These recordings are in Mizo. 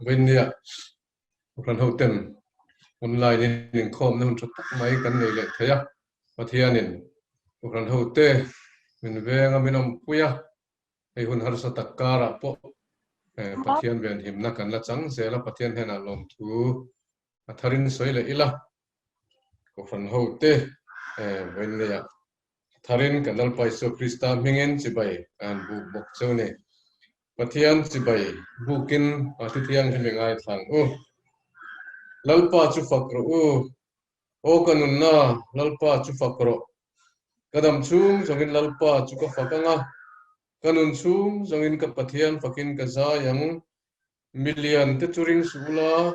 Vawinia Kohhran hoten online in inkhawmna hun tha tak mai kan nei leh thei a, Pathianin Kohhran hote min veng a, min awmpui a, hei hun harsa tak karah pawh Pathian venhimna kan la chang zel a, Pathian hnenah lawmthu a tharin sawi leh ila, Kohhran hote Vawinia Tharin kan Lalpa Isua Krista hmingin chibai a han buk bawk cheu ni. Pathian chibai bukin a thi thianghlim i ngaithla ang u. Lalpa chu fak rawh u. Aw ka nunna, Lalpa chu fak rawh. Ka dam chhung zawngin Lalpa chu ka fak ang a, ka nun chhung zawngin ka Pathian fakin ka zai ang. Milian te chu ring suh ula,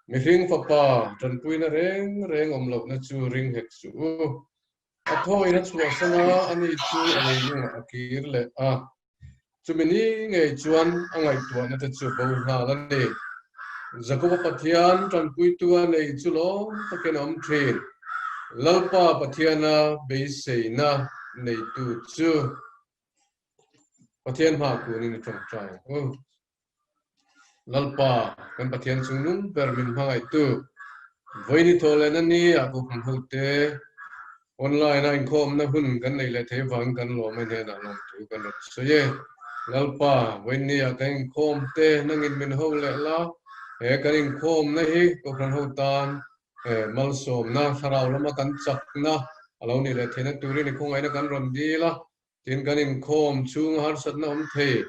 mihring fapa tanpuina reng reng awm lohna chu ring hek suh u. A thawin a chhuahsan a, ani chu a leilungah a kir leh a. Chumi ni ngei chuan a ngaihtuahna te chu bo nghal a ni. Jakoba Pathian tanpuitu a nei chu lawm takin a awm thin. Lalpa Pathiana beiseina neitu chu Pathian hma kunin a tawngtai ang u. Lalpa, kan Pathian chungnung ber min hmangaihtu, vawiin i thawh lehna ni ah Kohhran hote online a inkhawmna hun kan neih leh thei vangin kan lawm a hnenah lawmthu kan rawn sawi e. Lalpa, vawiin ni ah kan inkhawm te nangin min ho leh la, he kan inkhawmna hi Kohhran ho tan malsawmna, thlarau lama kan chakna a lo nih leh theihna turin i khawngaihna kan rawn dil a, Tin, kan inkhawm chhunga harsatna awm thei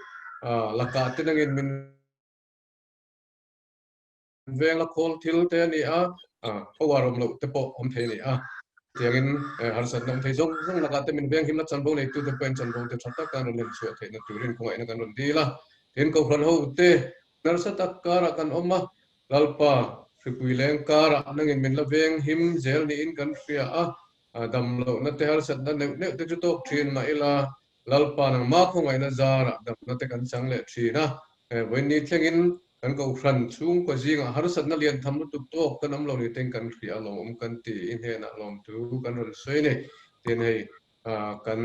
lakah te dangin min veng a khawl thil te a ni a, power awm loh te pawh awm thei a ni a. Tiangin harsatna awm thei zawng zawng lakah te min veng himna chanvo neitu te pawhin chanvo te tha taka rawn hlenchhuah theihna turin khawngaihna kan rawn dil a. Tin, Kohhran hote nasa tak karah kan awm a, Lalpa hripui leng karah nangin min la veng him zel niin kan hria a, Dam lohna te harsatna neuh neuh te chu tawk thin mah ila, Lalpa nangmah khawngaihna zarah damna te kan chang leh thin a. Vawiin thlengin kan Kohhran chhungkaw zingah harsatna lian tham lutuk tawk kan awm lo ni teng kan hria a lawmawm kan ti i hnenah lawmthu kan rawn sawi a ni. Tin hei kan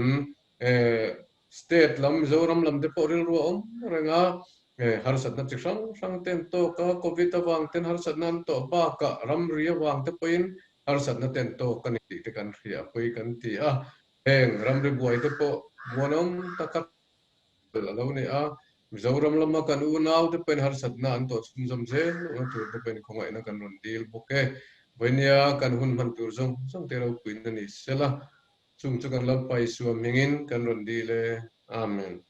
state lam Mizoram lam te pawh rilru a awm reng a, harsatna chi hrang hrang te an tawk a, Covid avang ten harsatna an tawh bakah ramri avang te pawhin Harsatna ten tawk a ni tih te kan hria pui kan ti a, heng ramri buai te pawh muanawm taka a lo ni a, Mizoram lama kan unau te pawhin harsatna an tawh chhunzawm zel lohna tur te pawhin khawngaihna kan rawn dil bawk e. Vawinia kan hun hman tur zawng zawng te ropuina ni sela, chung chu kan Lalpa Isua hmingin kan rawn dil e. Amen.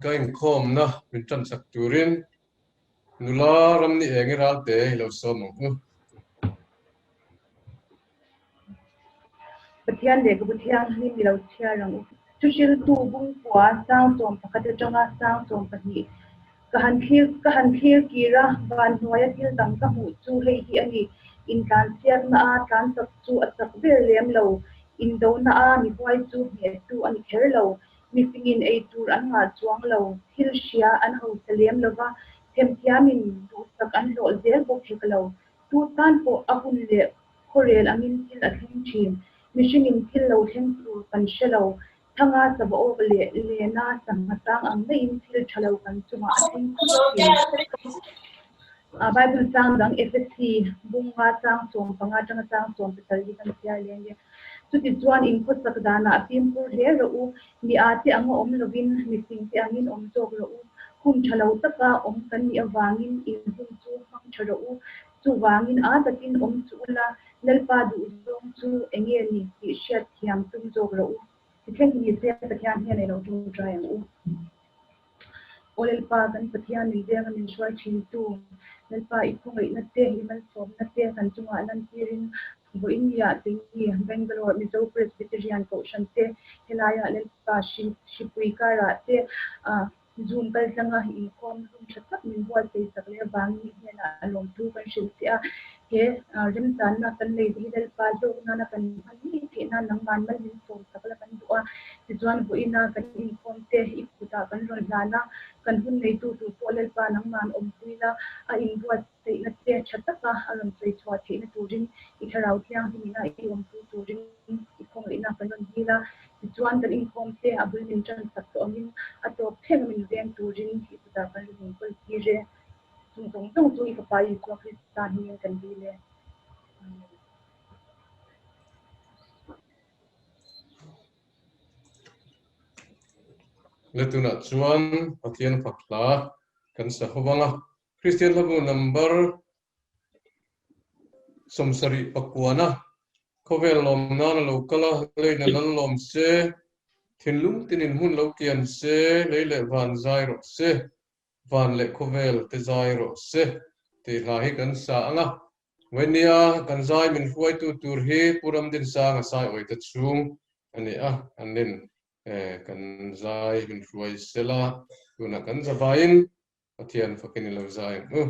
Ka inkhawmna min tansak turin Nula ram ni eng i ral te i lo sawm ang u. Pathian leh ka Pathian hi mi lo chhiar ang u. Thuhriltu bungkua sang 11 atanga sang 12 ka han thlir ka han thlir kir a, van hnuaia thil dang ka hmuh chu hei hi a ni, intlansiakna a tlan chak chu a chak ber lem lo, indona a mi huai chu hnehtu a ni kher lo, Mifingin ei tur an ngah chuang lo, thil hria an hausa lem lo va, themthiamin duhsak an hlawh zel bawk hek lo. Tu tan pawh a hun leh khawrel angin thil a thleng thin. Mihringin thil lo thleng tur kan hre lo. Thanga sava awk leh Lena sangha chang ang maiin thil tha lo kan chungah a thleng thut thin. Bible chang dang Efesi bunga chang 15 atanga chang 17 hi kan chhiar leng e. Chutichuan inkhawsak danah fimkhur hle rawh u, mi a te anga awm lovin mi fing te angin awm zawk rawh u. Hun tha lo taka awm kan nih avangin in hun chu hmang tha rawh u. Chuvangin a takin awm chu ula, Lalpa duhzawng chu enge ni tih hriat thiam tum zawk rawh u. Tithleng ni se Pathian hian ei lo tawngtai ang u. Aw Lalpa, kan Pathian min venga min hruai thintu, Lalpa i khawngaihna te, i malsawmna te kan chungah lantirin vawiin niah Tingni, Bangalore, Mizo Presbyterian Kohhran te, helaiah Lalpa Hripui karah te Zoom kaltlanga inkhawm hun tha tak min buatsaih sak leh avangin i hnenah lawmthu kan hrilh che a. He remchanna kan nei te hi Lalpa hlawk nana kan hman ngei theih nan nangman mal min sawm sak la kan duh a. Tichuan vawiina kan inkhawm te i kutah kan rawn hlan a, kan hun neitu tur pawh Lalpa nangman awmpui la, a inbuatsaihna te tha taka a rawn sawi chhuah theihna turin i thlarau thianghlimina i awmpui turin i khawngaihna kan rawn dil a. Tichuan kan inkhawm te a bul min tan sak tawh angin a tawp thleng a min veng turin i kutah kan rawn inkawl tir e. Chung zawng zawng chu i Fapa Isua Krista hmingin kan dil e. Amen. Le tunah chuan Pathian fak hla kan sa ho vang a. Kristian hlabu number 78 khawvel lawm nan a lo kal a, leina lal lawm se, thinlung tinin hmun lo kian se, lei leh van zai rawh se, van leh khawvel te zai rawh se tih hla hi kan sa ang a. Vainia kan zai min hruaitu tur hi Pu Ramdinsanga Saiawite chhung a ni a, an nin kan zai min hruai sela, tunah kan zavaiin Pathian fakin i lo zai ang u.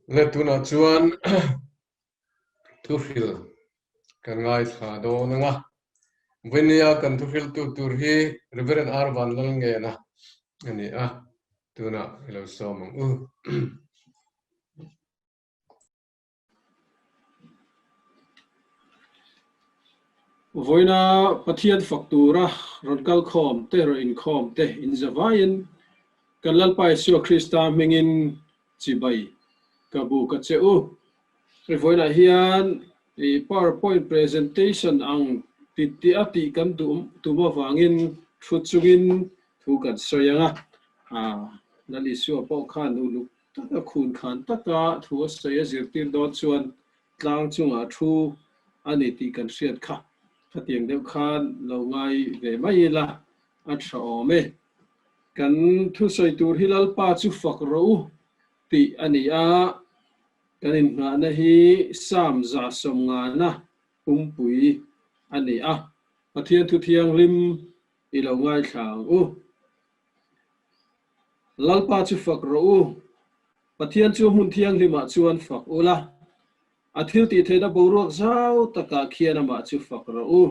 Le tunah chuan thuhril kan ngaithla dawn ang a. Vawinia kan thuhriltu tur hi Reverend R Vanlalngena a ni a, tunah i lo sawm ang u. Vawiina Pathian fak tura rawn kal khawm te, rawn inkhawm te inzavaiin kan Lalpa Isua Krista hmingin chibai ka bu ka che u. Hei vawiinah hian i powerpoint presentation ang ti tih a tih kan duh tum avangin thu chungin thu kan sawi ang a, Lal Isua pawh khan uluk Taka khun khan taka thu a sawi a zirtir dawn chuan tlang chungah thu a ni tih kan hriat kha. Khatiang deuh khan lo ngai ve mai ila a tha awm e. Kan thusawi tur hi Lalpa chu fak rawh u tih a ni a, kan inngahna hi Psalm 150 pumpui a ni a, Pathian thu thianghlim i lo ngaithla ang u. Lalpa chu fak rawh u. Pathian chu hmun thianghlimah chuan fak ula, a thil tih theihna boruak zau takah khian amah chu fak rawh u.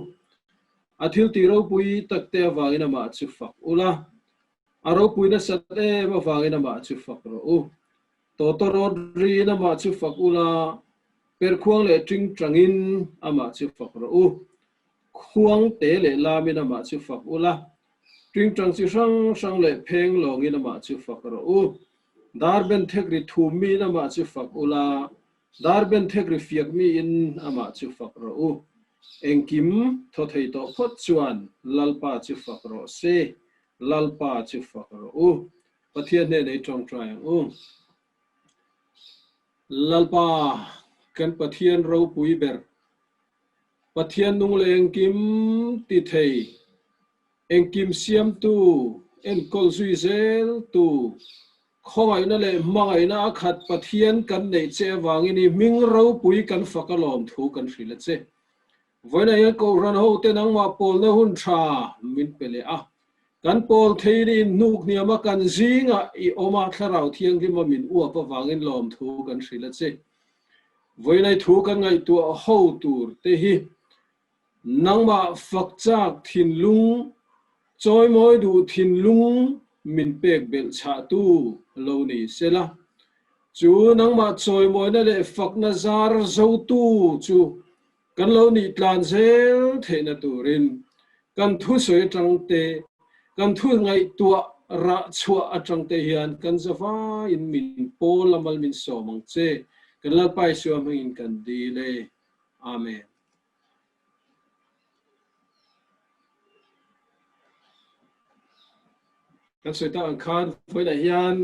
A thil tih ropui takte avangin amah chu fak ula, a ropui nasat em avangin amah chu fak rawh u. Tawtawrawt riin amah chu fak ula, perkhuang leh tingtangin amah chu fak rawh u. Khuang te leh lamin amah chu fak ula, tingtang chi hrang hrang leh pheng lawngin amah chu fak rawh u. Dar ben thek ri thum miin amah chu fak ula, dar ben thek ri fiak miin amah chu fak rawh u. Engkim thaw thei tawh phawt chuan Lalpa chu fak rawh se, Lalpa chu fak rawh u. Pathian hnenah i tawngtai ang u. Lalpa, kan Pathian ropui ber. Pathian nung leh engkim ti thei, engkim siamtu, enkawl zui zeltu, khawngaihna leh hmangaihna a khat Pathian kan neih che avangin i hming ropui kan fak alawm thu kan hrilh a che. Vawiinah hian Kohhran hote nangmah pawlna hun tha min pe leh a. Kan pawl theiin i inhnuk hniam a, kan zingah i awm a, Thlarau Thianghlima min uap avangin lawmthu kan hrilh a che. Vawiinai thu kan ngaihtuah ho tur te hi nangmah fak chak thinlung, chawimawi duh thinlung min pek belh chhahtu lo ni sela. Chu nangmah chawimawina leh fakna zar zotu chu kan lo nih tlan zel theihna turin kan thusawi atang te, kan thu ngaihtuah rah chhuah atang te hian kan zavaiin min pawl a mal min sawm ang che. Kan Lalpa Isua hmangin kan dil e. Amen. Kan sawi tak ang khan vawiinah hian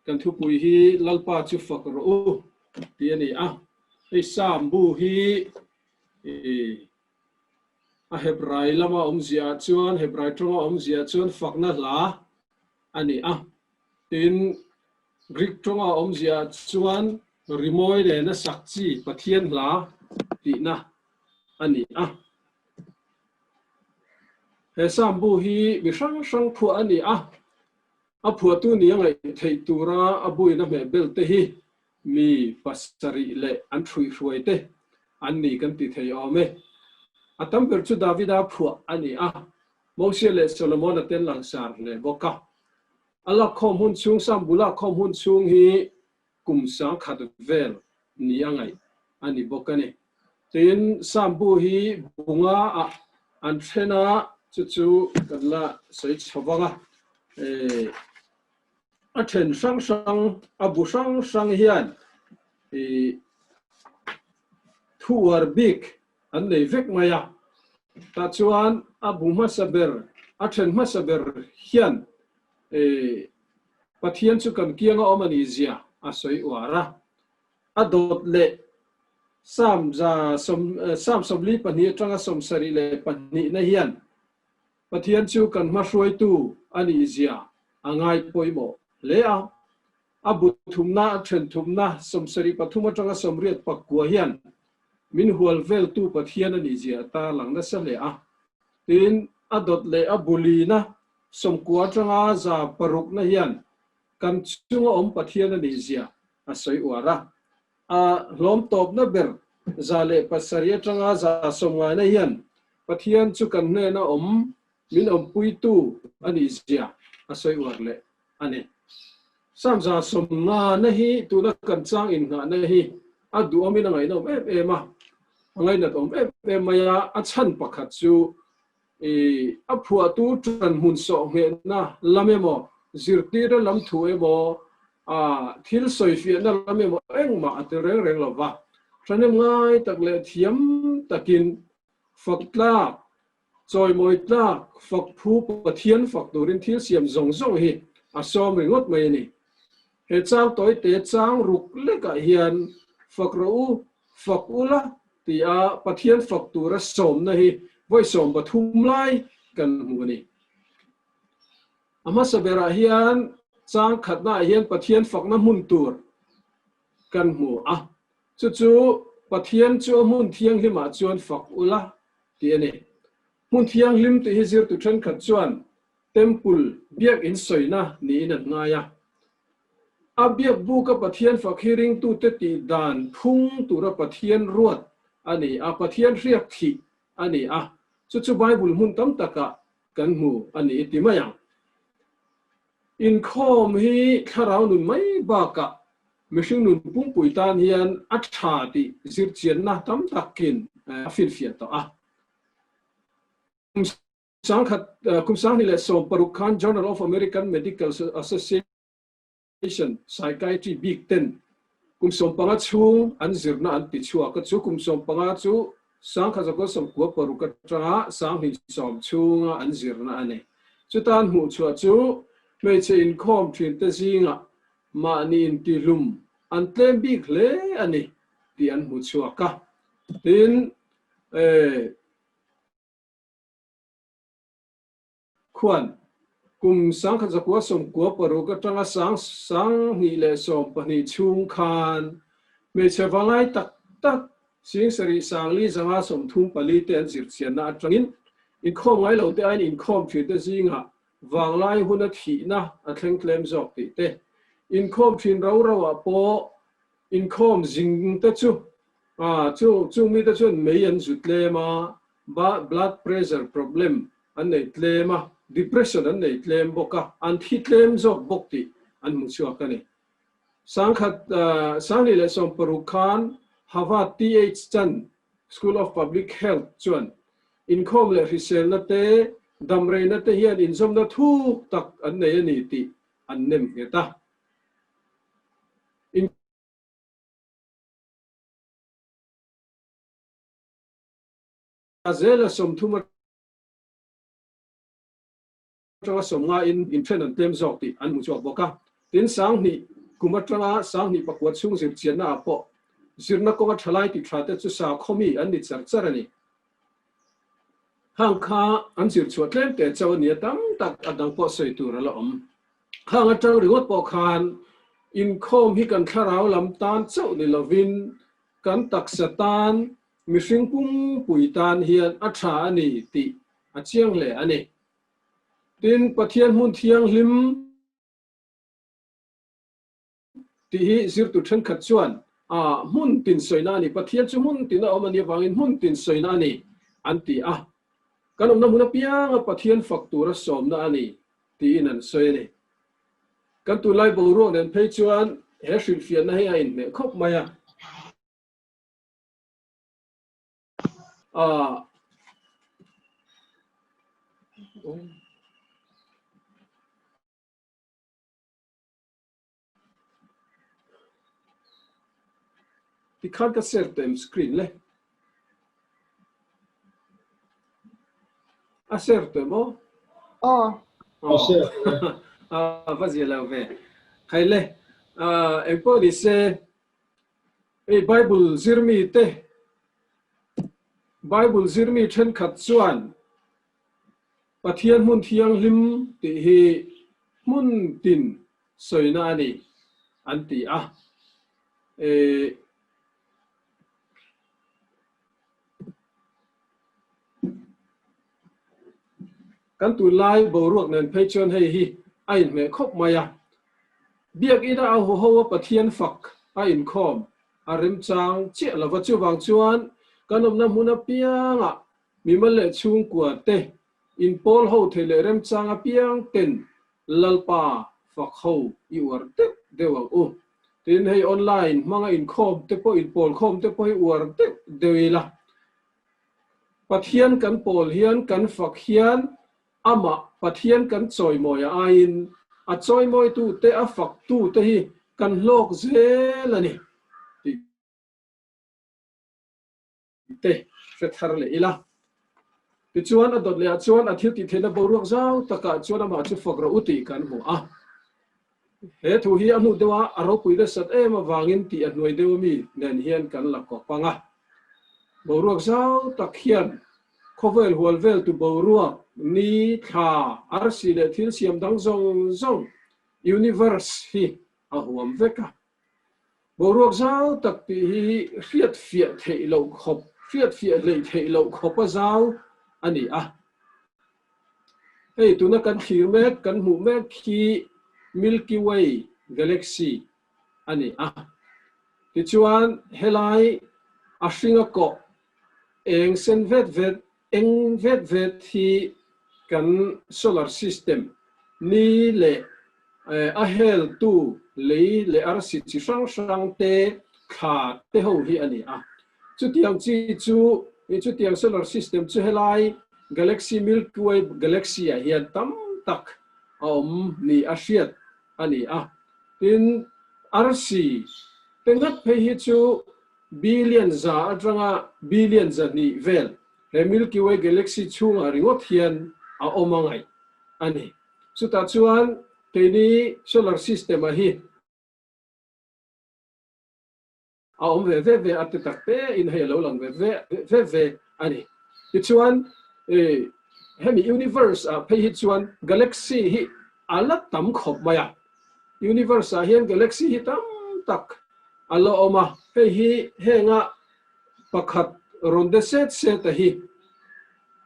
kan thupui hi Lalpa chu fak rawh u tih a ni a. Hei Psalm bu hi a Hebrai lama awmzia ah chuan Hebrai tawnga awmzia ah chuan fakna hla a ni a. Tin, Greek tawnga awmzia ah chuan rimawi nena sak chi Pathian hla tihna a ni a. He Psalm bu hi mi hrang hrang phuah a ni a, a phuahtu ni a ngaih theih tura a buin a hmeh bel te hi mi pasarih leh an hruihhruai te an ni kan ti thei awm e. A tam ber chu Davida phuah a ni a, Mosia leh Solomona ten langsar hle bawk a. A lakkhawm hun chhung, Psalm bu lakkhawm hun chhung hi kum sangkhat vel ni a ngaih a ni bawk a ni. Tin, Psalm bu hi bunga ah an then a, chu chu kan la sawi chho vang a. A then hrang hrang, a bu hrang hrang hian thu uar bik an nei vek mai a. Tah chuan a bu hmasa ber, a then hmasa ber hian Pathian chu kan kianga awm a nih zia a sawi uar a. A dawt leh Psalm za sawm Psalm 42 atanga 72 na hian Pathian chu kan hmahruaitu a nih zia a ngai pawimawh hle a. A bu thumna a then thumna 73 atanga 89 hian min hual veltu Pathian a nih zia a tarlang nasa hle a. Tin, a dawt leh a bu lina 90 atanga 600 na hian kan chunga awm Pathian a nih zia a sawi uar a. A hlawm tawpna ber 107 atanga 90 na hian Pathian chu kan hnena awm min awmpuitu a nih zia a sawi uar leh a ni. Psalm 150 na hi tuna kan chang innghahna hi a duhawmin a ngaihnawm em em a, a ngainat awm em em mai a, a chhan pakhat chu I a phuahtu ṭan hmun sawhnghehna lam emaw, zirtirna lam thu emaw, a thil sawifiahna lam emaw engmah a tel reng reng lo va. Ṭhahnem ngai tak leh thiam takin fak tlak, chawimawi tlak, fak phu Pathian fak turin thil siam zawng zawng hi a sawm ringawt mai a ni. He chang tawite chang ruk lekah hian fak rawh u, fak ula tia Pathian fak tura sawmna hi vawi 13 lai kan hmu a ni. A hmasa berah hian chang khatnaah hian Pathian fakna hmun tur kan hmu a, chu chu Pathian chu a hmun thianghlimah chuan fak ula tih a ni. Hmun thianghlim tih hi zirtu thenkhat chuan Temple biakinn sawina niin an ngai a. A biak buka Pathian fak hi ringtute tih dan phung tura Pathian ruat a ni a, Pathian hriak thih a ni a, chu chu Bible hmun tam takah kan hmu a ni i ti mai ang. Inkhawm hi thlarau nun mai bakah mihring nun pumpui tan hian a tha tih zirchianna tam takin a finfiah tawh a. Sangkhat kum 2016 khan Journal of American Medical Association Psychiatry bik ten kum 15 chhung an zirna an ti chhuak a, chu kum 15 chu 1996 atanga 2010 chhunga an zirna a ni. Chutan hmuhchhuah chu hmeichhe inkhawm thinte zingah mahni intihlum an tlem bik hle a ni tih an hmu chhuak a. Tin, Khuan, kum 1996 atanga 2012 chhung khan hmeichhe valai tak tak 7534 te an zirchianna atangin inkhawm ngai lo te aiin inkhawm thin te zingah vanglai huna thihna a thleng tlem zawk tih te, inkhawm thin rau rauah pawh inkhawm zing te chu chu chung mite chuan mei an zu tlem a, blood pressure problem an nei tlem a, depression an nei tlem bawk a, an thi tlem zawk bawk tih an hmu chhuak a ni. Sangkhat 2016 khan Harvard TH Chan School of Public Health chuan inkhawm leh hriselna te, damreina te hian inzawmna thuk tak an nei a ni tih an nem nghet a. A zela 30 atanga 50 in inthen an tlem zawk tih an hmu chhuak bawk a. Tin, 2000 kum atanga 2009 chhung zirchianna ah pawh zirna kawnga thalai ti tha te chu sakhawmi an ni char char a ni. Hang kha an zir chhuah tlem te chauh a nia tam tak a dang pawh sawi tur a la awm. Khang atang ringawt pawh khan inkhawm hi kan thlarau lam tan chauh ni lovin kan taksa tan Mihring pumpui tan hian a tha a ni tih a chiang hle a ni. Tin, Pathian hmun thianghlim tih hi zirtu thenkhat chuan a hmun tin sawina a ni, Pathian chu hmun tin a awm a nih avangin hmun tin sawina a ni an ti a. Kan awmna hmun apianga Pathian fak tura sawmna a ni tiin an sawi a ni. Kan tunlai boruak nen phei chuan he hrilhfiahna hi a inhmeh khawp mai a. A Tikhan ka share tem screen le. A share tem o. Aw. A share. A va zia lo ve. Khai le. Engpawh ni se Hei Bible zirmi te, Bible zirmi thenkhat chuan Pathian hmun thianghlim tih hi hmun tin sawina a ni an ti a. Kan tunlai boruak nen phei chuan hei hi a inhmeh khawp mai a. Biakina a huho a Pathian fak a inkhawm a remchang chiah lova, chuvang chuan kan awmna hmun apiangah mimal leh chhungkua te inpawl ho thei leh remchang apiang ten Lalpa fak ho i uar deuh deuh ang u. Tin, hei online hmanga inkhawm te pawh inpawl khawm te pawh hi uar deuh deuh ila. Pathian kan pawl hian kan fak hian amah Pathian kan chawimawi a aiin a chawimawitu te a faktu te hi kan hlawk zel a ni tih te hre thar leh ila. Tichuan a dawt leh ah chuan a thil tih theihna boruak zau takah chuan amah chu fak rawh u tih kan hmu a. He thu hi a hnuh deuh a, a ropui nasat em avangin tih a hnuai deuh ami nen hian kan la kawp ang a. Boruak zau tak hian khawvel hual vel tu boruak, ni, thla, arsi leh thil siam dang zawng zawng, universe, hi a huam vek a. Boruak zau tak tih hi hriat fiah theih loh khawp, hriat fiah hleih theih loh khawp a zau a ni a. Hei tuna kan thlir mek, kan hmuh mek hi Milky Way Galaxy a ni a. Tichuan helai a hringa kawh eng sen vet vet, eng vet vet hi kan solar system, ni leh a heltu lei leh arsi chi hrang hrang te, thla te ho hi a ni a. Chutiang chi chu, chutiang solar system chu helai galaxy Milky Way galaxy ah hian tam tak a awm ni a hriat a ni a. Tin, arsi te ngat phei hi chu billion za atanga billion 200 vel he Milky Way galaxy chhungah ringawt hian a awm a ngaih a ni. Chutah chuan keini solar system ah hi. a awm ve ve ve a ti tak te in hei a lo lang ve ve ve ve a ni. Tichuan hemi universe ah phei hi chuan galaxy hi a la tam khawp mai a. Universe ah hian galaxy hi tam tak a la awm a, hei hi henga pakhat rawn de set set a hi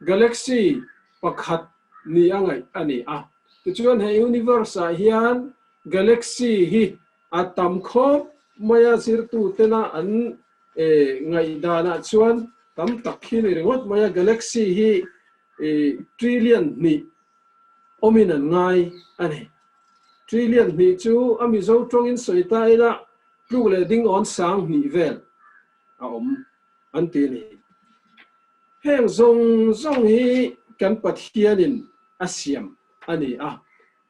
galaxy pakhat ni a ngaih a ni a. Tichuan he universe ah hian galaxy hi a tam khawp mai a, zirtutena an ngaihdanah chuan tam tak hi ni ringawt mai a, galaxy hi trillion hnih awmin an ngai a ni. Trillion hnih chu a Mizo tawngin sawi ta ila tluk leh ding awn sang hnih vel a awm an ti a ni. Heng zawng zawng hi kan Pathianin a siam a ni a.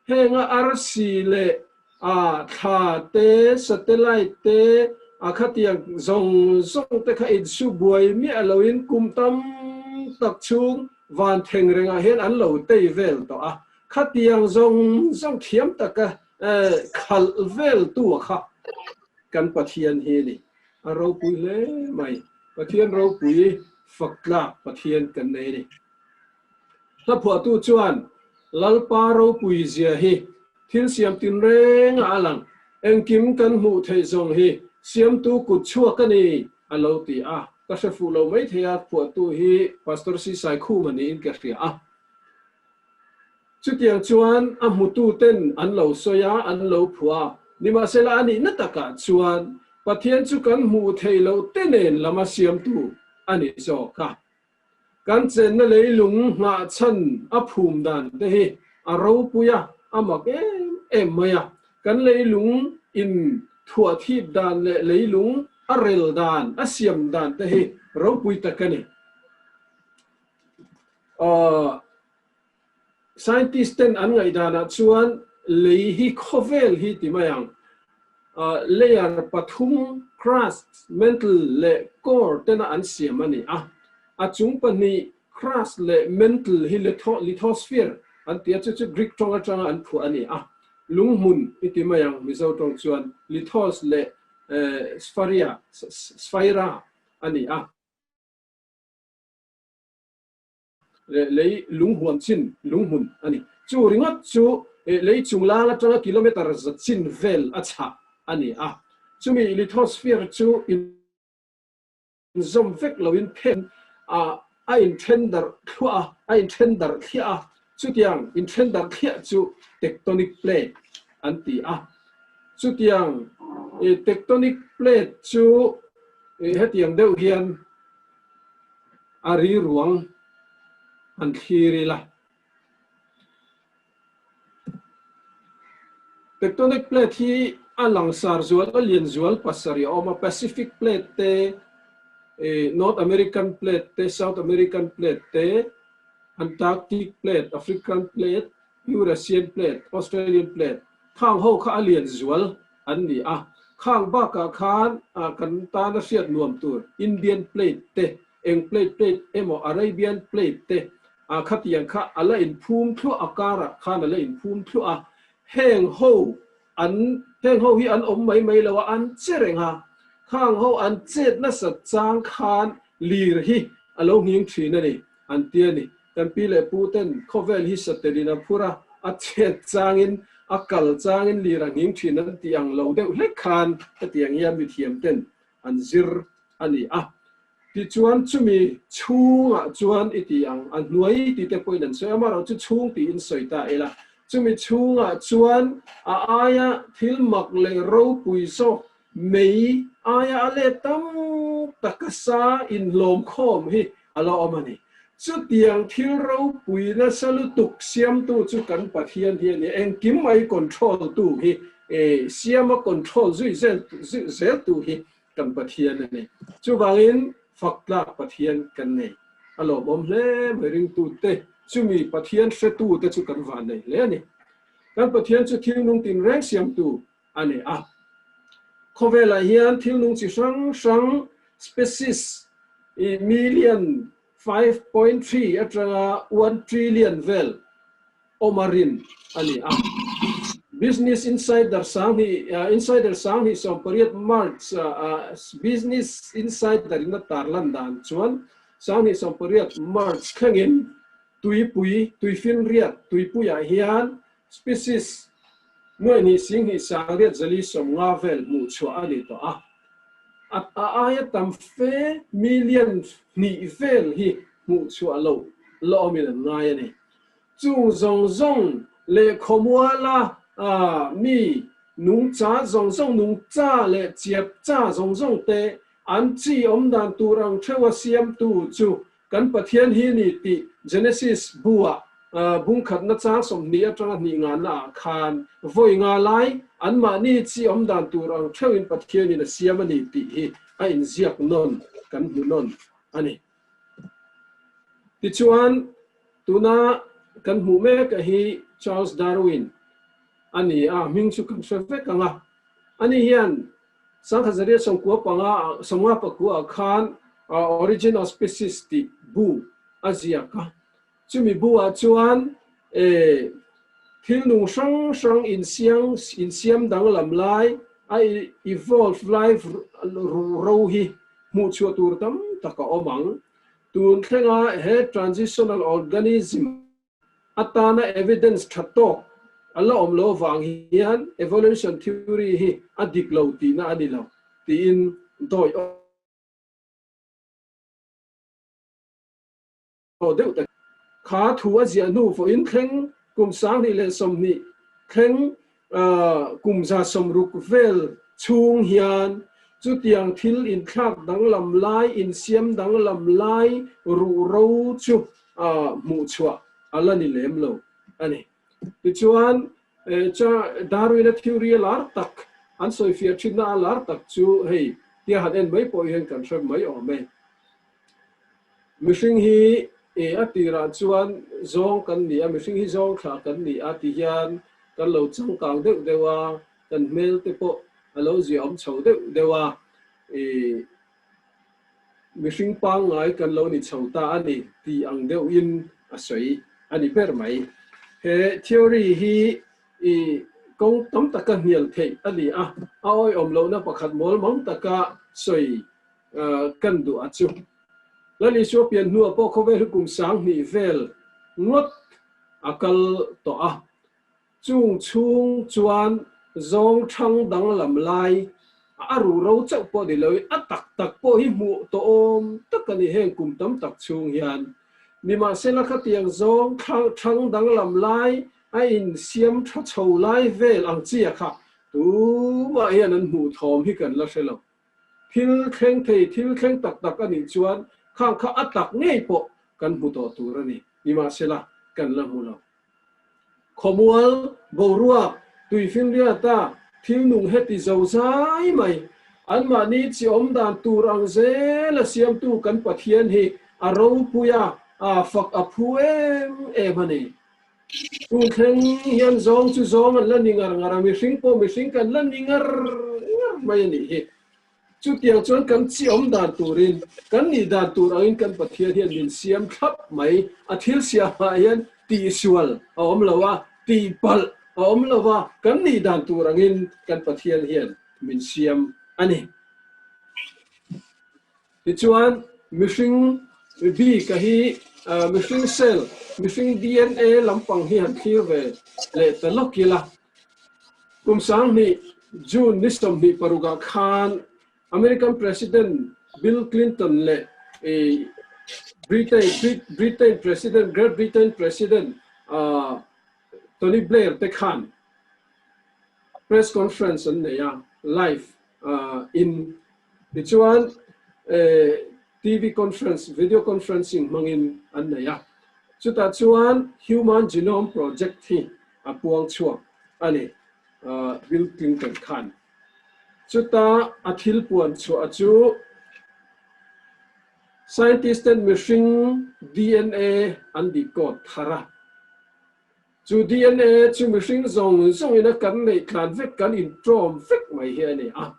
Henga arsi leh a thla te, satellite te, a khatiang zawng zawng te kha insu buai miah loin kum tam tak chhung van theng rengah hian an lo tei vel tawh a. Khatiang zawng zawng thiam taka khalh vel tu a kha kan Pathian hi a ni. A ropui hle mai. Pathian ropui fak tlak Pathian kan nei a ni. Hlaphuahtu chuan Lalpa ropui zia hi thil siam tinreng ah a lang. Engkim kan hmuh theih zawng hi siamtu kut chhuak a ni a lo ti a. Ka hre fuh lo maithei a, phuahtu hi Pastor Sisaikhuma niin ka hria a. Chutiang chuan a hmututen an lo sawi a, an lo phuah a. Nimahsela a nihna takah chuan Pathian chu kan hmuh theih loh te nen lama siamtu a ni zawk a. Kan chenna leilung nghahchhan a phum dan te hi a ropui a, a mak em em mai a. Kan leilung in thuah thip dan leh leilung a rel dan, a siam dan te hi ropui tak a ni. Aw. Scientist ten an ngaihdanah chuan lei hi khawvel hi ti mai ang. Layer pathum, crust, mantle leh core tena an siam a ni a. A chung pahnih, crust leh mantle hi lithosphere an ti a, chu chu Greek tawng atanga an phuah a ni a. Lunghmun i ti mai ang Mizo tawng chuan lithos leh spharia, sphaira a ni a. Lei lunghuam chin lunghmun a ni. Chu ringawt chu lei chunglang atanga kilometre za chin vel a chhah a ni a. Chumi lithosphere chu inzawm vek loin phen a a inthen darh thluah a, a inthen darh thliah a. Chutiang inthen darh thliah chu tectonic plate an ti a. Chutiang tectonic plate chu hetiang deuh hian A ri ruang han thlir ila. Tectonic plate hi a langsar zual, a lian zual pasarih a awm a, Pacific plate te, North American plate te, South American plate te, Antarctic plate, African plate, Eurasian plate, Australian plate, khang ho kha a lian zual an ni a. Khang bakah khan kan tana hriat nuam tur Indian plate te, eng plate plate emaw Arabian plate te khatiang kha a la inphum thluah a, karah khan a la inphum thluah a. Heng ho an heng ho hi an awm mai mai lo a, an che reng a. Khang ho an chet nasat chang khan lir hi a lo nghing thin a ni. An ti a ni. Kan pi leh pu ten khawvel hi satelin a phur a, a chet changin, a kal changin lir a nghing thin an tih ang lo deuh hlek khan hetiang hian mithiam ten an zir a ni a. Tichuan chumi chhungah chuan i ti ang, a hnuai ti te pawhin an sawi a, amaherawhchu chhung tiin sawi ta ila, chumi chhungah chuan a aia thil mak leh ropui zawk Mei aia a let tam taka sa inhlawm khawm hi a la awm a ni. Chutiang thil ropui nasa lutuk siamtu chu kan Pathian hi a ni. Engkim mai control tu hi, siama control zui zel zel tu hi kan Pathian a ni. Chuvangin fak tlak Pathian kan nei. A lawmawm hle mai ringtute, chumi Pathian hretute chu kan vannei hle a ni. Kan Pathian chu thil nung tinreng siamtu a ni a. Khawvelah hian thil nung chi hrang hrang, species, i million 5.3 atanga 1 trillion vel awm a rin a ni a. Business Insider sang hi Insider 2018 March Business Insider in a tarlan dan chuan 2018 March thlengin tuipui tuifinriat tuipuiah hian species nuaih hnih sing hnih sangriat zali sawmnga vel hmuh chhuah a ni tawh a. A a aia tam fe million hnih vel hi hmuh chhuah loh la awmin an ngai a ni. Chung zawng zawng leh khawmuala mi nungcha zawng zawng, nungcha leh chiapcha zawng zawng te an chi awm dan tur ang theuha siamtu chu kan Pathian hi ni tih Genesis bu-ah bungkhatna chang 20 atanga hnih ngana ah khan vawi nga lai anmahni chi awm dan tur ang theuhin Pathianin a siam a ni tih hi a inziak nawn kan hmu nawn a ni. Tichuan, tuna kan hmuh mek a hi Charles Darwin a ni a, hming chu kan hre vek ang a. Ani hian 1995 ah 54 ah khan Origin of Species tih bu a ziak a. Chumi bu ah chuan thil nung hrang hrang insiang insiam danglam lai a evolve lai ro hi hmuh chhuah tur tam tak a awm ang. Tun thlenga he transitional organism atana evidence tha tawk a la awm lo avang hian evolution theory hi a dik lo tihna a ni lo tiin dawi aw deuh tak. Kha thu a ziah hnu vawiin thleng kum 2020 thleng kum 160 vel chhung hian chutiang thil inthlak danglam lai, insiam danglam lai ruhro chu hmuh chhuah a la ni lem lo a ni. Tichuan, Darwin-a theory a lar tak, an sawifiah thinna a lar tak chu hei tia han en mai pawh hian kan hre mai awm e. Mihring hi a tirah chuan zawng kan ni a, mihring hi zawng thlah kan ni a ti hian kan lo changkang deuh deuh a, kan hmel te pawh a lo ziahawm chho deuh deuh a, mihring pangngai kan lo ni chho ta a ni tih ang deuhin a sawi a ni ber mai. He theory hi kawng tam taka hnial theih a ni a, a awihawm lohna pakhat mawlmang taka sawi kan duh a chu. Lal Isua pian hnuah pawh khawvel hi kum 2000 vel ngawt a kal tawh a. Chung chhung chuan zawng thang danglam lai a ru ro chauh pawh ni loin a tak tak pawh hi hmuh tawh awm tak a ni heng kum tam tak chhung hian. Nimahsela khatiang zawng thang danglam lai a insiam tha chho lai vel ang chia kha tumah hian an hmuh thawm hi kan la hre lo. Thil thleng thei, thil thleng tak tak a nih chuan khang kha a tak ngei pawh kan hmu tawh tur a ni. Nimahsela, kan la hmu lo. Khawmual, boruak, tuifinriata thil nung heti zo zai mai, anmahni chi awm dan tur ang zela siamtu kan Pathian hi a ropui a, a fak a phu em em a ni. Tun thleng hian zawng chu zawng an la ni ngar ngar a, mihring pawh mihring kan la ni ngar ngar mai a nih hi. Chutiang chuan kan chi awm dan turin, kan nih dan tur angin kan Pathian hian min siam thlap mai. A thil siamah hian tihsual a awm lo a, tihpalh a awm lo a, kan nih dan tur angin kan Pathian hian min siam a ni. Tichuan, mihring bika hi mihring cell, mihring DNA lampang hi han thlir ve leh ta lawk ila. Kum 2000 June ni 26 ah khan American President Bill Clinton leh Britain Britain President Great Britain President Tony Blair te khan press conference an nei a, live in. Tichuan, TV conference, video conferencing hmangin an nei a. Chutah chuan Human Genome Project hi a puang chhuak a ni, Bill Clinton khan. Chuta a thil puan chhuah chu scientist ten mihring DNA an decode thar a. Chu DNA chu mihring zawng zawngin a kan neih tlan vek, kan intawm vek mai hi a ni a.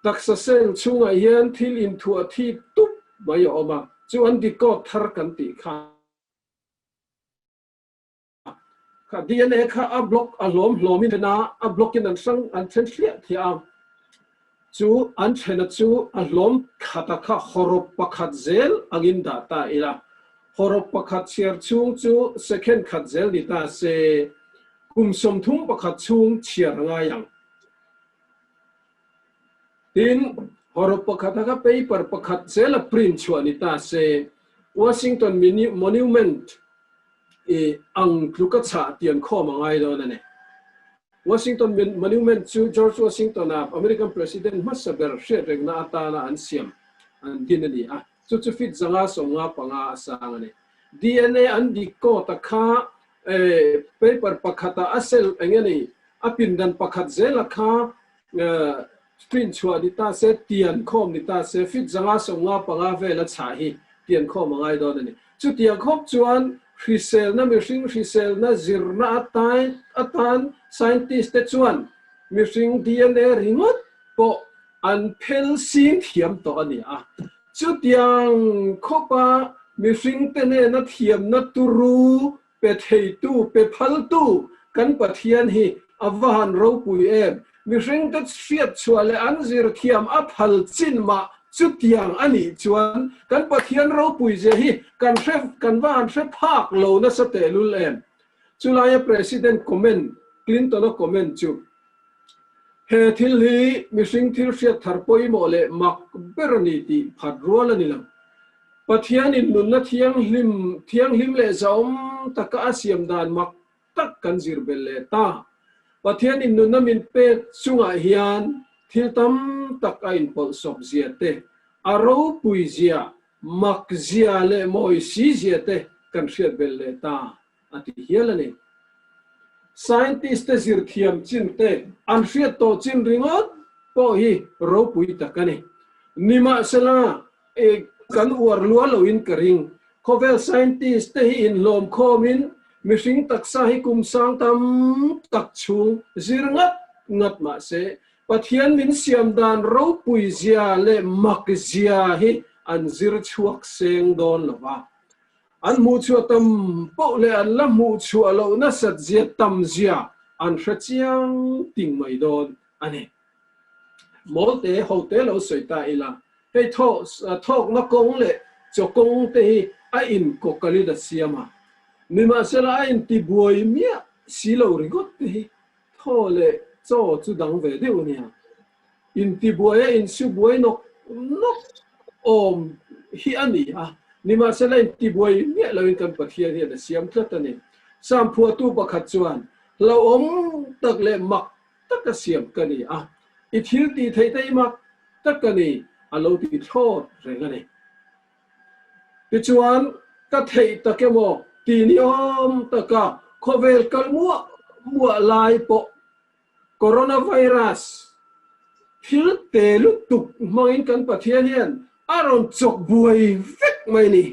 Taksa cell chhungah hian thil inthuah thip tup mai a awm a, chu an decode thar kan tih kha. Kha DNA kha a block a hlawm hlawmin then a, a block in an hrang an then thliah thliah a. Chu an thena chu a hlawm khata kha hawrawp pakhat zel angin dah ta ila. Hawrawp pakhat chhiar chhung chu second khat zel ni ta se, kum 31 chhung chhiar a ngai ang. Tin, hawrawp pakhata kha paper pakhat zela print chhuah ni ta se, Washington Monument i ang tluka chah tian khawm a ngai dawn a ni. Washington Monument chu George Washington-a American President hmasa ber hriatrengna atana an siam an din a ni a, chu chu feet 155 a sang a ni. DNA an dik kawta kha paper pakhata a cell eng nge ni a pindan pakhat zela kha print chhuah ni ta se, tian khawm ni ta se, feet 155 vela chah hi tian khawm a ngai dawn a ni. Chutiang khawp chuan hriselna mihring hriselna zirna atan scientist te chuan mihring DNA ringawt pawh an phel sing thiam tawh a ni a. Chutiang khawpa mihring te nena thiamna turu pe theitu, pe phaltu kan Pathian hi a va han ropui em! Mihring te hriat chhuah leh an zir thiam a phal chin mah chutiang a nih chuan kan Pathian ropui zia hi kan hre kan va han hre phak lo nasa tehlul em! Chulaia President comment, Clinton-a comment chu, He thil hi mihring thil hriat thar pawimawh leh mak ber a ni tih phat rual a ni lo. Pathianin nunna thianghlim, thianghlim leh zahawm taka a siam dan mak tak kan zir belh leh ta. Pathianin nunna min pek chungah hian thil tam tak a inpawlhsawp zia te, a ropui zia, mak zia leh mawi si zia te kan hriat belh leh ta a ti hial a ni. Scientist te zir thiam chin te an hriat tawh chin ringawt pawh hi ropui tak a ni. Nimahsela, E kan uar lua loin ka ring. Khawvel scientist te hi inhlawm khawmin mihring taksa hi kum sang tam tak chhung zir ngat ngat mah se, Pathian min siam dan ropui zia leh mak zia hi an zir chhuak seng dawn lo va. An hmuh chhuah tam poh leh an la hmuh chhuah loh nasat zia tam zia an hre chiang ting mai dawn a ni. Mawlte hote lo sawi ta ila, hei thaw thawkna kawng leh chaw kawng te hi a inkawkalin a siam a, nimahsela a intibuai miah si lo ringawt te hi thaw leh chaw chu dang ve deuh a nia. Intibuai a insubuai nawk nawk awm hi a ni a, nimahsela intibuai miah loin kan Pathian hian a siam tlat a ni. Sam phuahtu pakhat chuan, Hlauhawm tak leh mak taka siam ka ni a, i thil tih theih te i mak tak a ni, a lo ti thlawt reng a ni. Tichuan, ka theih tak emaw ti ni awm taka khawvel kal muah muah lai pawh Coronavirus thil te lutuk hmangin kan Pathian hian a rawn chawk buai vek mai a ni.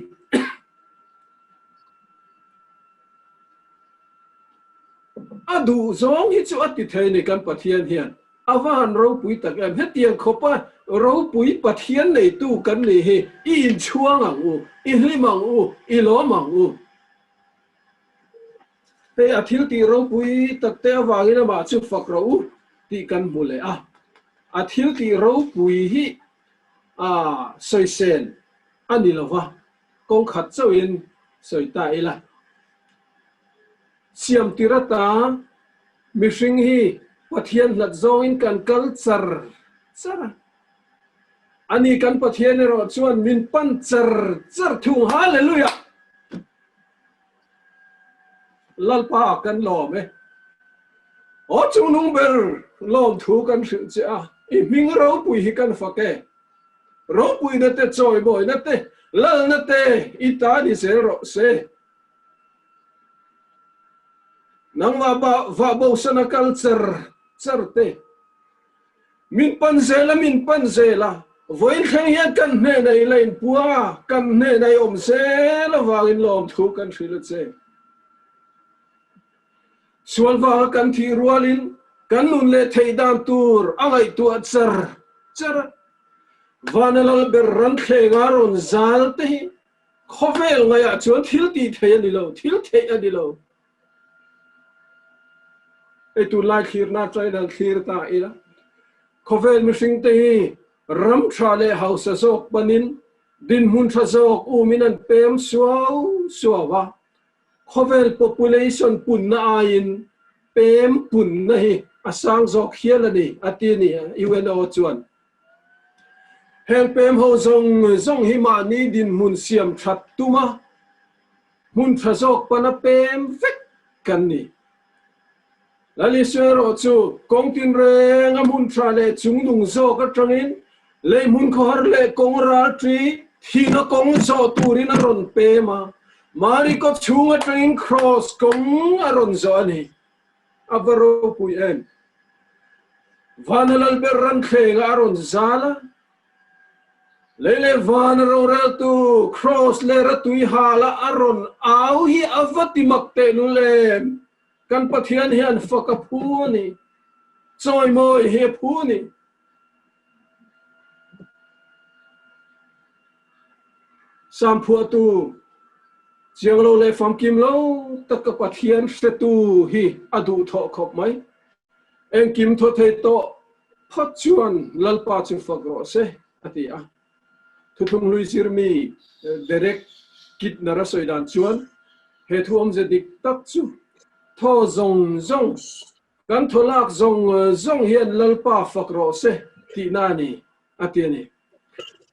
A duh zawng hi chu a ti thei ni kan Pathian hian a va han ropui tak em. Hetiang khawpa ropui Pathian neitu kan nih hi i inchhuang ang u, i hlim ang u, i lawm ang u. Hei a thil tih ropui tak te avangin amah chu fak rawh u tih kan hmu leh a. A thil tih ropui hi a sawisel a ni lova, kawng khat chauhin sawi ta ila. Siam tir ata mihring hi Pathian hlat zawngin kan kal char char a. Ani kan Pathian erawh chuan min pan char char thung. Hallelujah! Lalpa kan lawm e. Aw chungnung ber lawmthu kan hrilh che a, i hming ropui hi kan fak e. Ropuina te, chawimawina te, lalna te i ta ni zel rawh se. Nangmah bah vah bosana kal char char te. Min pan zel a, min pan zel a, vawiin thleng hian kan hnenah i la inpuang a, kan hnenah i awm zel avangin lawmthu kan hrilh a che. Sual vanga kan thih rualin kan nun leh theih dan tur a ngaihtuah char char a. Vana lal ber ran thlenga rawn zal te hi Khawvel ngaiah chuan thil tih theih a ni lo, thil theih a ni lo. Hei tunlai thlirna atangin han thlir ta ila, khawvel mihringte hi ram tha leh hausa zawk panin dinhmun tha zawk umin an pem suau suau a. Khawvel population punna aiin pem punna hi a sang zawk hial a ni, a ti a ni, UNO chuan. Heng pem ho zawng zawng hi mahni dinhmun siam that tuma hmun tha zawk pana pem vek kan ni. Lal Isua erawh chu kawng tinreng a hmun tha leh chungnung zawk atangin lei hmun khawhar leh kawng ralṭi thihna kawng zawh turin a rawn pem a, Mari kaw chhung atangin Kraws kawng a rawn zawh a ni. A va ropui em! Vana Lalber ranthlengah a rawn zal a, Lei leh van a roreltu Kraws leh ratui hala a rawn au hi a va ti mak tehlul em! Kan Pathian hian fak a phu a ni. Chawimawi hi a phu a ni. Sam phuahtu, Chiang lo leh famkim lo tak ka Pathian hretu hi a duhthawh khawp mai. Engkim thaw thei tawh phawt chuan Lalpa chu fak rawh se, a ti a. Thuthlung hlui zirmi Derek Kidner a sawi dan chuan he thu awmze dik tak chu thaw zawng zawng, kan thaw lak zawng zawng hian Lalpa fak rawh se tihna a ni, a ti a ni.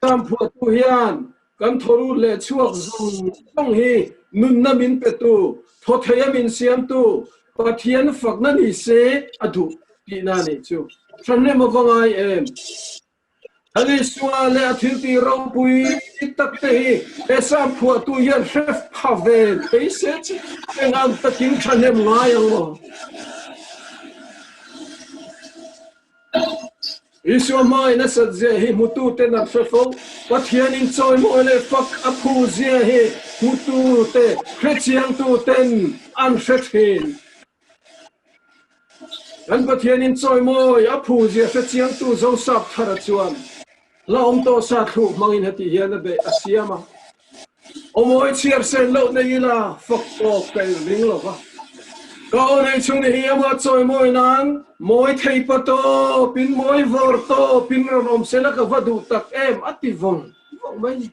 Samphuahtu hian kan thawrut leh chhuak zawng zawng hi nunna min petu, thaw theia min siamtu Pathian fakna ni se a duh tihna a nih chu. Hrahnem a va ngai em? Alisua leh a thiltih ropui tak te hi he samphuahtu hian hre pha ve thei se chu engang takin thahnem ngai ang maw? Isua hmai nasat zia hi hmutu ten an hre fo. Pathian in chawimawi leh fak a phu zia hi hmutu te, hrechiangtu ten an hre thin. Kan Pathian in chawimawi a phu zia hrechiangtu Zosap Thara chuan hla awm tawh sa thluk hmangin heti hian a beih a siam a, Awmawi chhiar sen loh nei ila fak tawk ka inring lo va. Ka aw nei chhun hi amah chawimawi nan mawi thei pa tawp in mawi vawr tawp in rawn awm sela ka va duh tak em a ti vawng vawng mai ni.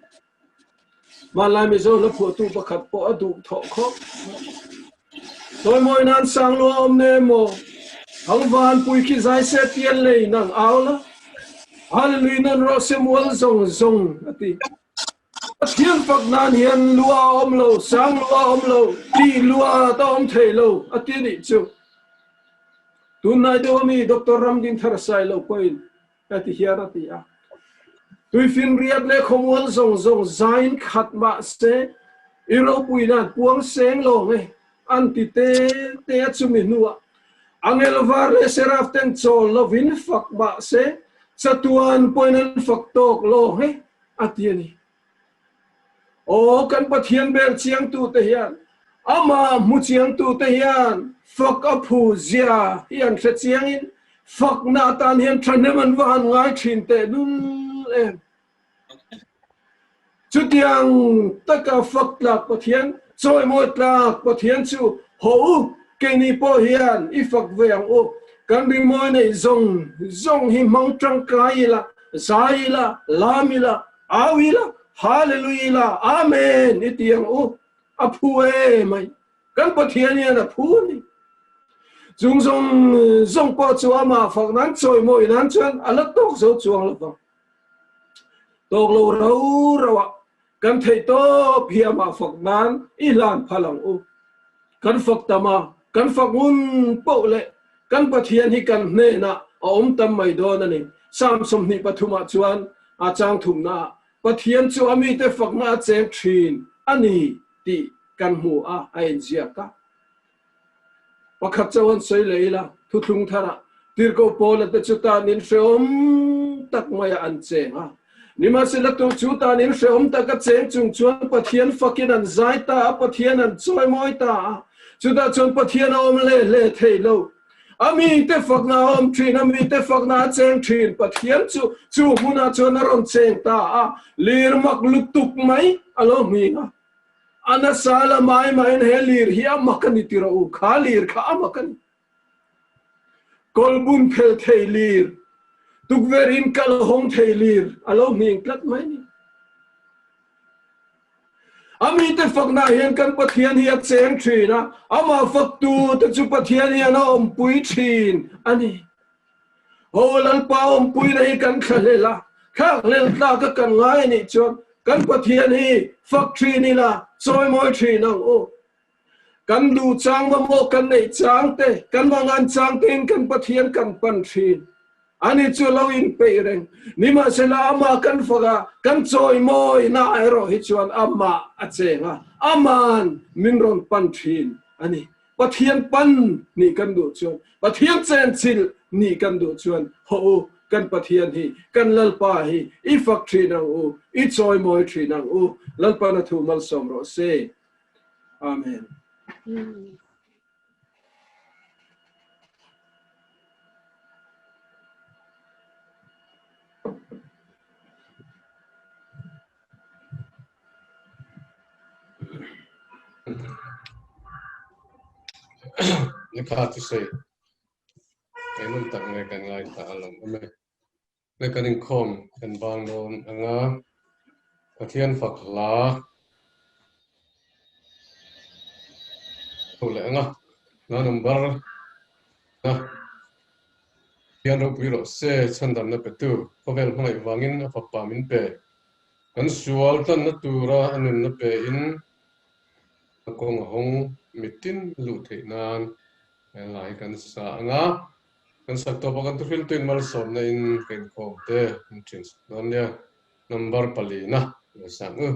Hmanlai Mizo hla phuahtu pakhat pawh a duh thawh khawp mai. Chawimawi nan sang lua awm ne maw? Thangvan pui khi zai se pian lei nang au la. Hallelujah nan rawh se mual zawng zawng a ti. Pathian fak nan hian lua a awm lo, sang lua a awm lo, tih lua ta awm thei lo a ti nih chu. Tunlai deuh ami Doctor Ramdinthar Sailo pawhin heti hian a ti a, Tuifinriat leh khawmual zawng zawng zain khat mah se, i ropui nan puang seng lawng e, an ti te te a chumi hnuah angel var leh seraf ten chawl lovin fak mah se, chatuan pawhin an fak tawk lawng e, a ti a ni. Aw kan Pathian bel chiangtute hian, amah hmu chiangtute hian fak a phu zia hi an hre chiangin fakna atan hian thahnem an va han ngai thin teh lul em. Chutiang taka fak tlak Pathian, chawimawi tlak Pathian chu haw u, keini pawh hian i fak ve ang u. Kan rimawi neih zawng zawng hi hmang tangkai ila, Zai ila, lam ila, au ila, Hallelujah ila, Amen i ti ang u. A phu e mai. Kan Pathian hian a phu a ni. Chung zawng zawng pawh chu amah fak nan chawimawi nan chuan a la tawk zo chuang lo vang. Tawk lo rau rau ah kan theih tawp hi amah fak nan i hlan phal ang u. Kan fak tam a, kan fak ngun poh leh Kan Pathian hi kan hnenah a awm tam mai dawn a ni. Psalm 23 ah chuan a chang thumna ah Pathian chu a mite fakna a cheng thin a ni tih kan hmu a, a inziak a. Pakhat chauh an sawi leh ila, thuthlung tharah Tirhkoh Paula te chu tanin hrehawm tak maiah an cheng a. Nimahsela tu chu tanin hrehawm tak a cheng chung chuan Pathian fakin an zai ta a, Pathian an chawimawi ta a. Chutah chuan Pathian a awm hle hle thei lo. A mite fakna a awm thin, a mite fakna a cheng thin. Pathian chu chu hmunah chuan a rawn cheng ta a, lir mak lutuk mai a lo hming a. A nasa la mai maiin he lir hi a mak a ni ti rawh u, kha lir kha a mak a ni. Kawlbun phel thei lir, tukverh in kal hawng thei lir a lo hming tlat mai ni. A mite fakna hian kan Pathian hi a cheng thin a, amah faktu te chu Pathian hian a awmpui thin a ni. Ho Lalpa awmpuina hi kan thlahlel a, thlakhlel tlak a kan ngai a nih chuan kan Pathian hi fak thin ila chawimawi thin ang u. Kan duh chang mamawh kan neih chang te, kan mangan chang tein kan Pathian kan pan thin. Ani chu lo inpeih reng. Nimahsela amah kan fak a, kan chawimawi na erawh hi chuan amah a cheng a, aman min rawn pan thin a ni. Pathian pan nih kan duh chuan, Pathian chenchilh nih kan duh chuan hawh u, kan Pathian hi, kan Lalpa hi i fak thin ang u, i chawimawi thin ang u. Lalpa na thu malsawm rawh se. Amen. Lekha chu sei engnawm tak nge kan ngaithla alawm awm e. Le kan inkhawm kan bang dawn anga Pathian fak hla ho leh anga hla number na Pathian ropui rawh se chhandamna petu khawvel hmangaih vangin a fapa min pe kan sual tlanna tura a nunna pe in a kawng a hawng mitin luh theih nan he hla hi kan sa anga Kan sak tawp a kan thuhriltuin malsawmna in ka inkhawm te an thin sak dawn nia. Number palina lo sang u.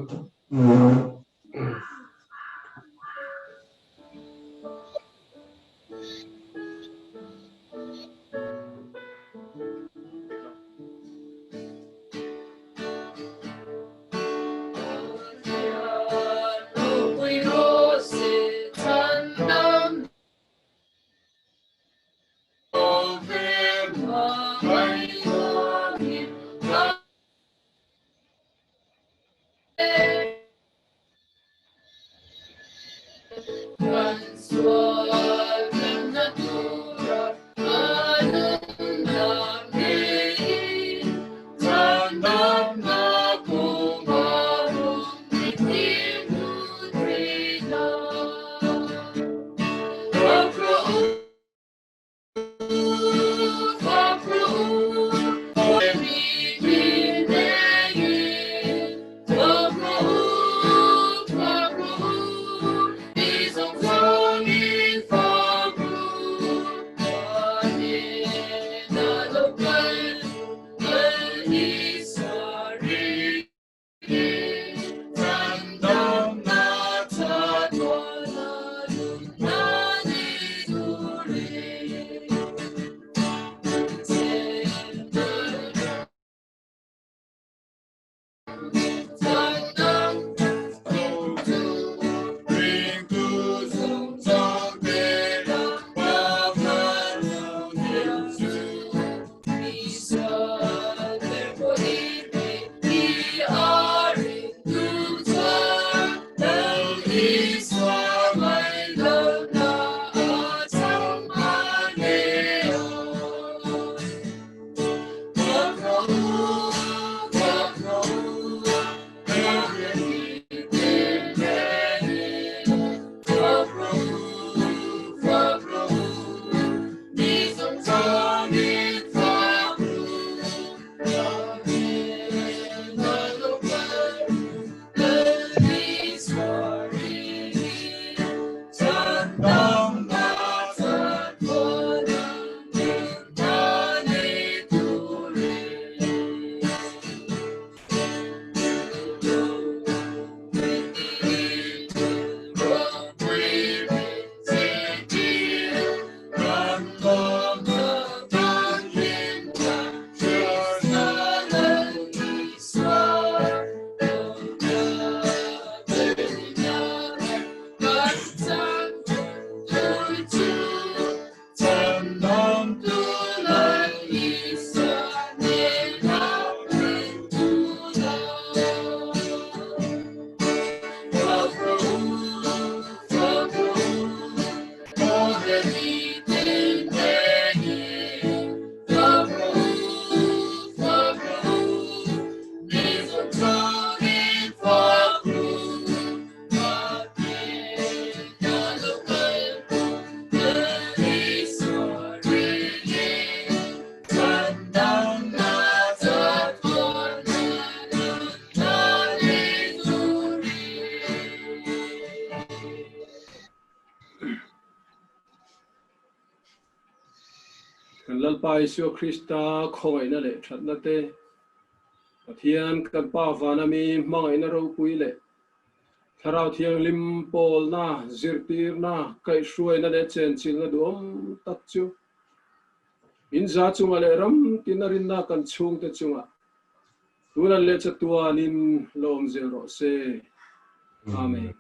Lalpa Isua Krista khawngaihna leh thatna te, Pathian kan Pa vana mi hmangaihna ropui leh Thlarau Thianghlim pawlna, zirtirna, kaihhruaina leh chenchilhna duhawm tak chu in za chungah leh ram tina rinna kan chhungte chungah tunan leh chatuanin lawm zel rawh se. Amen.